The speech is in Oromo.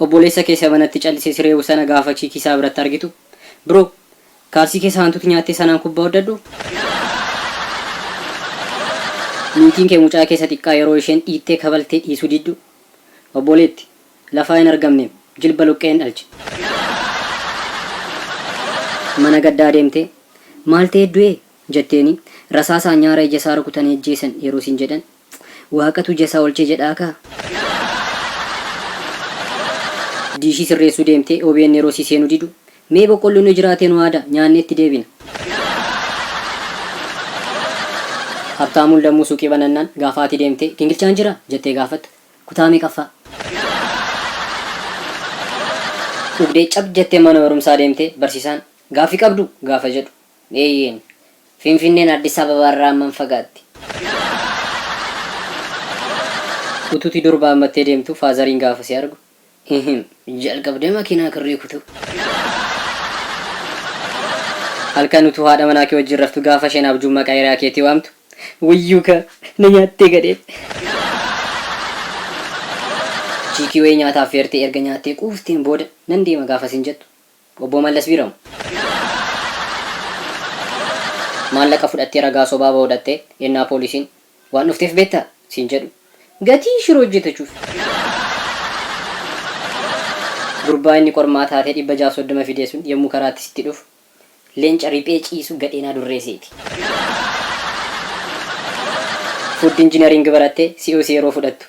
Obboleessa kee isa manatti callisee si reebu sana gaafa chiikii isaa biratti argitu, Bro, kaalsii keessa hantuuti nyaattee sanaan kubbaa hodhadhu? Niitiin kee mucaa kee isa xiqqaa yeroo isheen dhiittee kabaltee dhiisuu diddu, Obboleetti, lafaa hin argamneem, jilba luqqa'een dhalche. Mana gaddaa deemtee, Maal ta'ee du'ee? jetteeni, rasaasaan nyaara ija isaa rukutanii ajjeesan yeroo siin jedhan, Waaqatu ija isaa oolche jedhaakaa. Diishii sirreessuu deemtee obn yeroo sii seenuu didu, Mee boqqolloon yoo jiraate nu haada, nyaannee itti deebina. Habtaamuun lammuu suuqii banannaan gaafa ati deemtee gingilchaan jiraa? jettee gaafattu, Kutaa meeqaffaa? Dhugdee cap jettee mana barumsaa deemtee barsiisaan gaaffii qabduu? gaafa jedhu, Eeyyeen. Finfinneen Addis Ababa irraa hammam fagaatti? Ututi durba hammattee deemtuu faazariin gaafa si argu, Ihim, jalqabdee makiinaa kirrii kutuu? Halkan utuu haadha manaa kee wajjin raftu gaafa isheen abjuun maqaa hiriyaa keetii waamtu, Wayyuu kaa, na nyaattee gadheen. Chiikii wayii nyaata affeertee erga nyaattee quufteen booda nan deema gaafa siin jettu, Obboo Mallas Biiramu. Maallaqa fudhattee ragaa sobaa ba'uu dhaqxee ennaa poolisiin waan dhufteef beektaa? siin jedhu gatii shiroo hojjetachuuf. Gurbaa inni qormaata hatee 630 fidee sun yommuu karaatti sitti dhufu leenca riphee ciisu gadheen adurree seeti. Food Engineering barattee COC yeroo fudhattu.